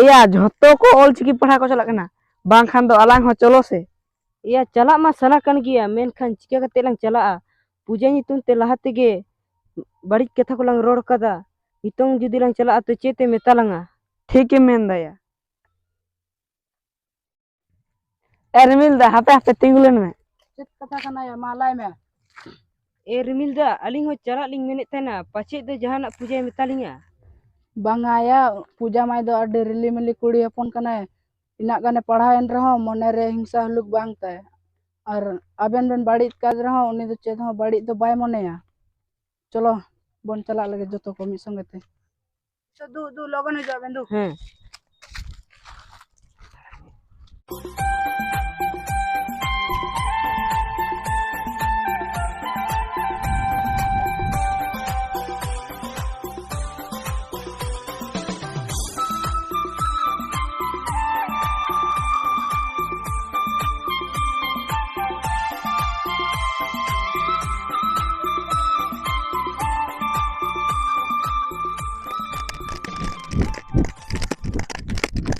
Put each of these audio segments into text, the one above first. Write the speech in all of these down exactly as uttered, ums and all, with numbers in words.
ᱮᱭᱟ, ᱡᱷᱚᱛᱚ ᱠᱚ ᱚᱞ ᱪᱤᱠᱤ ᱯᱟᱲᱦᱟᱣ ᱠᱚ ᱪᱟᱞᱟᱜ ᱠᱟᱱᱟ, ᱵᱟᱝᱠᱷᱟᱱ ᱫᱚ ᱟᱞᱟᱝ ᱦᱚᱸ ᱪᱚᱞᱚ ᱥᱮ᱾ ᱮᱭᱟ, ᱪᱟᱞᱟᱜ ᱢᱟ ᱥᱟᱱᱟ ᱠᱟᱱ ᱜᱮᱭᱟ, ᱢᱮᱱᱠᱷᱟᱱ ᱪᱤᱠᱟᱹ ᱠᱟᱛᱮ ᱞᱟᱝ ᱪᱟᱞᱟᱜᱼᱟ? ᱯᱩᱡᱟᱹ ᱧᱩᱛᱩᱢ ᱛᱮ ᱞᱟᱦᱟ ᱛᱮᱜᱮ ᱵᱟᱹᱲᱤᱡ ᱠᱟᱛᱷᱟ ᱠᱚᱞᱟᱝ ᱨᱚᱲ ᱠᱟᱫᱟ᱾ ᱱᱤᱛᱚᱝ ᱡᱩᱫᱤ ᱞᱟᱝ ᱪᱟᱞᱟᱜᱼᱟ, ᱛᱚ ᱪᱮᱫ ᱮ ᱢᱮᱛᱟ ᱞᱟᱝᱟ? ᱴᱷᱤᱠ ᱮᱢ ᱢᱮᱱ ᱫᱟᱭᱟ᱾ ᱮ ᱨᱤᱢᱤᱞ ᱫᱟ, ᱦᱟᱯᱮ ᱦᱟᱯᱮ, ᱛᱤᱸᱜᱩ ᱞᱮᱱ ᱢᱮ᱾ ᱪᱮᱫ ᱠᱟᱛᱷᱟ ᱠᱟᱱᱟ ᱭᱟ? ᱢᱟ ᱞᱟᱹᱭ ᱢᱮ᱾ ᱮ ᱨᱤᱢᱤᱞ ᱫᱟ, ᱟᱹᱞᱤᱧ ᱦᱚᱸ ᱪᱟᱞᱟᱜ ᱞᱤᱧ ᱢᱮᱱᱮᱫ ᱛᱟᱦᱮᱱᱟ, ᱯᱟᱪᱮᱫ ᱫᱚ ᱡᱟᱦᱟᱱᱟᱜ ᱯᱩᱡᱟᱹᱭ ᱢᱮᱛᱟ ᱞᱤᱧᱟ᱾ ᱵᱟᱝᱟ ᱭᱟ, ᱯᱩᱡᱟ ᱢᱟᱭ ᱫᱚ ᱟᱹᱰᱤ ᱨᱤᱞᱤ ᱢᱤᱞᱤ ᱠᱩᱲᱤ ᱦᱚᱯᱚᱱ ᱠᱟᱱᱟᱭ᱾ ᱤᱱᱟᱹᱜ ᱜᱟᱱᱮ ᱯᱟᱲᱦᱟᱣ ᱮᱱ ᱨᱮᱦᱚᱸ ᱢᱚᱱᱮ ᱨᱮ ᱦᱤᱝᱥᱟ ᱦᱩᱞᱩᱠ ᱵᱟᱝ ᱛᱟᱭ᱾ ᱟᱨ ᱟᱵᱮᱱ ᱵᱮᱱ ᱵᱟᱹᱲᱤᱡ ᱠᱟᱫ ᱨᱮᱦᱚᱸ ᱩᱱᱤ ᱫᱚ ᱪᱮᱫ ᱦᱚᱸ ᱵᱟᱹᱲᱤᱡ ᱫᱚ ᱵᱟᱭ ᱢᱚᱱᱮᱭᱟ᱾ ᱪᱚᱞᱚ ᱵᱚᱱ ᱪᱟᱞᱟᱜ ᱞᱟᱹᱜᱤᱫ ᱡᱚᱛᱚ ᱠᱚ ᱢᱤᱫ ᱥᱚᱸᱜᱮ ᱛᱮ᱾ ᱫᱩ, ᱫᱩ, ᱞᱚᱜᱚᱱ ᱦᱤᱡᱩᱜ ᱟᱵᱮᱱ, ᱫᱩ᱾ ᱦᱮᱸ᱾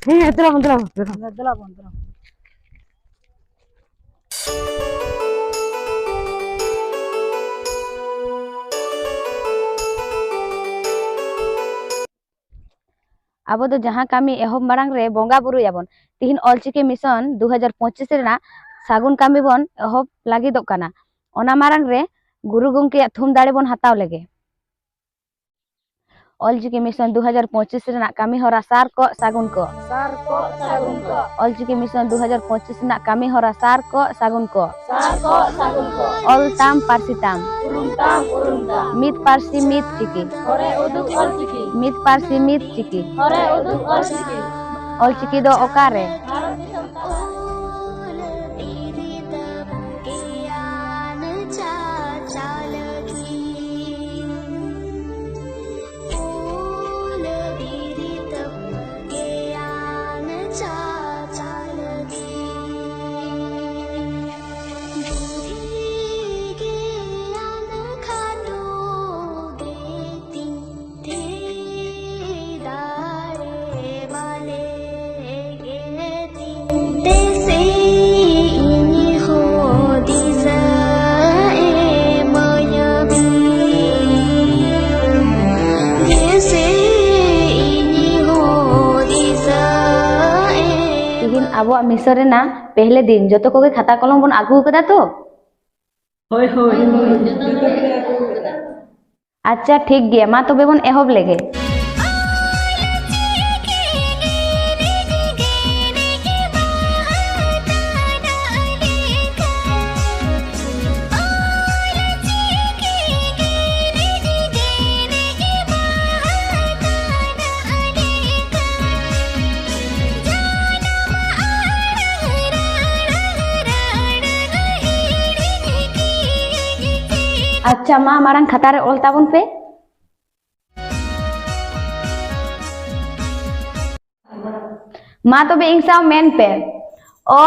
ᱦᱮᱸ, ᱦᱮᱸ, ᱫᱮᱞᱟ ᱵᱚᱱ, ᱫᱮᱞᱟ ᱵᱚᱱ, ᱫᱮᱞᱟ᱾ ᱫᱮᱞᱟ ᱵᱚᱱ, ᱫᱮᱞᱟ ᱵᱚᱱ᱾ ᱟᱵᱚ ᱫᱚ ᱡᱟᱦᱟᱸ ᱠᱟᱹᱢᱤ ᱮᱦᱚᱵ ᱢᱟᱲᱟᱝ ᱨᱮ ᱵᱚᱸᱜᱟ ᱵᱩᱨᱩᱭᱟᱵᱚᱱ᱾ ᱛᱤᱦᱤᱧ ᱚᱞᱪᱤᱠᱤ ᱢᱤᱥᱚᱱ ᱫᱩ ᱦᱟᱡᱟᱨ ᱯᱚᱸᱪᱤᱥ ᱨᱮᱱᱟᱜ ᱥᱟᱹᱜᱩᱱ ᱠᱟᱹᱢᱤ ᱵᱚᱱ ᱮᱦᱚᱵ ᱞᱟᱹᱜᱤᱫᱚᱜ ᱠᱟᱱᱟ᱾ ᱚᱱᱟ ᱢᱟᱲᱟᱝ ᱨᱮ ᱜᱩᱨᱩ ᱜᱚᱢᱠᱮᱭᱟᱜ ᱛᱷᱩᱢ ᱫᱟᱲᱮ ᱵᱚᱱ ᱦᱟᱛᱟᱣ ᱞᱮᱜᱮ᱾ ᱚᱞᱪᱤᱠᱤ ᱢᱤᱥᱚᱱ ᱫᱩ ᱦᱟᱡᱟᱨ ᱯᱚᱸᱪᱤᱥ ᱨᱮᱱᱟᱜ ᱠᱟᱹᱢᱤ ᱦᱚᱨᱟ ᱥᱟᱨ ᱠᱚᱜ ᱥᱟᱹᱜᱩᱱ ᱠᱚᱜ᱾ ᱥᱟᱨ ᱠᱚᱜ ᱥᱟᱹᱜᱩᱱ ᱠᱚᱜ᱾ ᱚᱞᱪᱤᱠᱤ ᱢᱤᱥᱚᱱ ᱫᱩ ᱦᱟᱡᱟᱨ ᱯᱚᱸᱪᱤᱥ ᱨᱮᱱᱟᱜ ᱠᱟᱹᱢᱤ ᱦᱚᱨᱟ ᱥᱟᱨ ᱠᱚᱜ ᱥᱟᱹᱜᱩᱱ ᱠᱚᱜ᱾ ᱥᱟᱨ ᱠᱚᱜ ᱥᱟᱹᱜᱩᱱ ᱠᱚᱜ᱾ ᱚᱞ ᱛᱟᱢ ᱯᱟᱹᱨᱥᱤ ᱛᱟᱢ᱾ ᱩᱨᱩᱢ ᱛᱟᱢ ᱩᱨᱩᱢ ᱛᱟᱢ᱾ ᱢᱤᱫ ᱯᱟᱹᱨᱥᱤ ᱢᱤᱫ ᱪᱤᱠᱤ᱾ ᱦᱚᱨᱮ ᱩᱫᱩᱜ ᱚᱞ ᱪᱤᱠᱤ᱾ ᱢᱤᱫ ᱯᱟᱹᱨᱥᱤ ᱢᱤᱫ ᱪᱤᱠᱤ᱾ ᱦᱚᱨᱮ ᱩᱫᱩᱜ ᱚᱞ ᱪᱤᱠᱤ᱾ ᱚᱞ ᱪᱤᱠᱤ ᱫᱚ ᱚᱠᱟᱨᱮ? ᱵᱷᱟᱨᱚᱛ ᱫᱤᱥᱚᱢ ᱛᱟᱞᱟ᱾ ᱢᱤᱥᱚᱱ ᱨᱮᱱᱟᱜ ᱯᱮᱦᱞᱮ ᱫᱤᱱ ᱡᱚᱛᱚ ᱠᱚᱜᱮ ᱠᱷᱟᱛᱟ ᱠᱚᱞᱚᱢ ᱵᱚᱱ ᱟᱹᱜᱩ ᱟᱠᱟᱫᱟ ᱛᱚ? ᱦᱳᱭ, ᱦᱳᱭ᱾ ᱟᱪᱪᱷᱟ, ᱴᱷᱤᱠ ᱜᱮᱭᱟ, ᱢᱟ ᱛᱚᱵᱮ ᱵᱚᱱ ᱮᱦᱚᱵ ᱞᱮᱜᱮ᱾ ᱟᱪᱪᱷᱟ, ᱢᱟ ᱢᱟᱲᱟᱝ ᱠᱷᱟᱛᱟ ᱨᱮ ᱚᱞ ᱛᱟᱵᱚᱱ ᱯᱮ᱾ ᱢᱟ ᱛᱚᱵᱮ ᱤᱧ ᱥᱟᱶ ᱢᱮᱱ ᱯᱮ, ᱚ,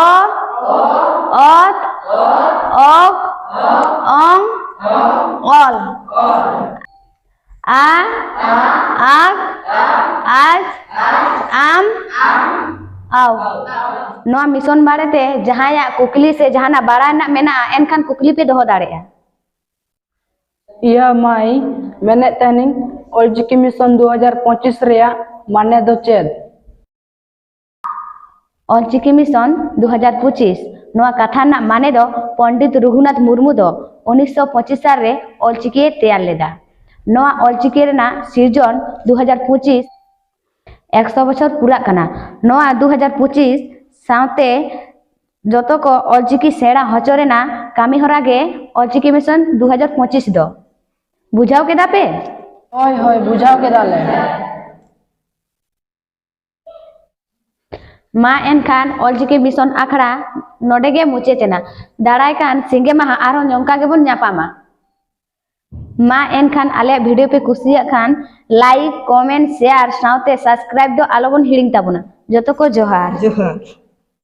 ᱚᱛ, ᱚᱠ, ᱚᱝ, ᱚᱞ, ᱟ, ᱟᱠ, ᱟᱪ, ᱟᱢ, ᱟᱣ᱾ ᱱᱚᱣᱟ ᱢᱤᱥᱚᱱ ᱵᱟᱨᱮᱛᱮ ᱡᱟᱦᱟᱸᱭᱟᱜ ᱠᱩᱠᱞᱤ ᱥᱮ ᱡᱟᱦᱟᱱᱟᱜ ᱵᱟᱲᱟᱭ ᱨᱮᱱᱟᱜ ᱢᱮᱱᱟᱜᱼᱟ, ᱮᱱᱠᱷᱟᱱ ᱠᱩᱠᱞᱤ ᱯᱮ ᱫᱚᱦᱚ ᱫᱟᱲᱮᱭᱟᱜᱼᱟ᱾ ᱤᱭᱟᱹ ᱢᱟᱹᱭ, ᱢᱮᱱᱮᱫ ᱛᱟᱦᱮᱱᱤᱧ, ᱚᱞᱪᱤᱠᱤ ᱢᱤᱥᱚᱱ ᱫᱩ ᱦᱟᱡᱟᱨ ᱯᱚᱸᱪᱤᱥ ᱨᱮᱭᱟᱜ ᱢᱟᱱᱮ ᱫᱚ ᱪᱮᱫ? ᱚᱞᱪᱤᱠᱤ ᱢᱤᱥᱚᱱ ᱫᱩ ᱦᱟᱡᱟᱨ ᱯᱚᱸᱪᱤᱥ, ᱱᱚᱣᱟ ᱠᱟᱛᱷᱟ ᱨᱮᱱᱟᱜ ᱢᱟᱱᱮ ᱫᱚ ᱯᱚᱱᱰᱤᱛ ᱨᱚᱜᱷᱩᱱᱟᱛᱷ ᱢᱩᱨᱢᱩ ᱫᱚ ᱩᱱᱤᱥᱥᱚ ᱯᱚᱸᱪᱤᱥ ᱥᱟᱞ ᱨᱮ ᱚᱞᱪᱤᱠᱤᱭ ᱛᱮᱭᱟᱨ ᱞᱮᱫᱟ᱾ ᱱᱚᱣᱟ ᱚᱞᱪᱤᱠᱤ ᱨᱮᱱᱟᱜ ᱥᱤᱨᱡᱚᱱ ᱫᱩ ᱦᱟᱡᱟᱨ ᱯᱚᱸᱪᱤᱥ, ᱮᱠᱥᱚ ᱵᱚᱪᱷᱚᱨ ᱯᱩᱨᱟᱜ ᱠᱟᱱᱟ᱾ ᱱᱚᱣᱟ ᱫᱩ ᱦᱟᱡᱟᱨ ᱯᱚᱸᱪᱤᱥ ᱥᱟᱶᱛᱮ ᱡᱚᱛᱚ ᱠᱚ ᱚᱞᱪᱤᱠᱤ ᱥᱮᱬᱟ ᱦᱚᱪᱚ ᱨᱮᱱᱟᱜ ᱠᱟᱹᱢᱤ ᱦᱚᱨᱟ ᱜᱮ ᱚᱞᱪᱤᱠᱤ ᱢᱤᱥᱚᱱ ᱫᱩ ᱦᱟᱡᱟᱨ ᱯᱚᱸᱪᱤᱥ ᱫᱚ᱾ ᱵᱩᱡᱷᱟᱹᱣ ᱠᱮᱫᱟ ᱯᱮ? ᱦᱳᱭ, ᱦᱳᱭ, ᱵᱩᱡᱷᱟᱹᱣ ᱠᱮᱫᱟᱞᱮ᱾ ᱢᱟ ᱮᱱᱠᱷᱟᱱ ᱚᱞᱪᱤᱠᱤ ᱢᱤᱥᱚᱱ ᱟᱠᱷᱲᱟ ᱱᱚᱰᱮ ᱜᱮ ᱢᱩᱪᱟᱹᱫ ᱮᱱᱟ᱾ ᱫᱟᱨᱟᱭ ᱠᱟᱱ ᱥᱤᱸᱜᱮ ᱢᱟᱦᱟ ᱟᱨᱦᱚᱸ ᱱᱚᱝᱠᱟ ᱜᱮᱵᱚᱱ ᱧᱟᱯᱟᱢᱟ᱾ ᱢᱟ ᱮᱱᱠᱷᱟᱱ ᱟᱞᱮᱭᱟᱜ ᱵᱷᱤᱰᱤᱭᱳ ᱯᱮ ᱠᱩᱥᱤᱭᱟᱜ ᱠᱷᱟᱱ like, comment, share ᱥᱟᱶᱛᱮ subscribe ᱫᱚ ᱟᱞᱚᱵᱚᱱ ᱦᱤᱲᱤᱧ ᱛᱟᱵᱚᱱᱟ᱾ ᱡᱚᱛᱚ ᱠᱚ ᱡᱚᱦᱟᱨ᱾ ᱡᱚᱦᱟᱨ᱾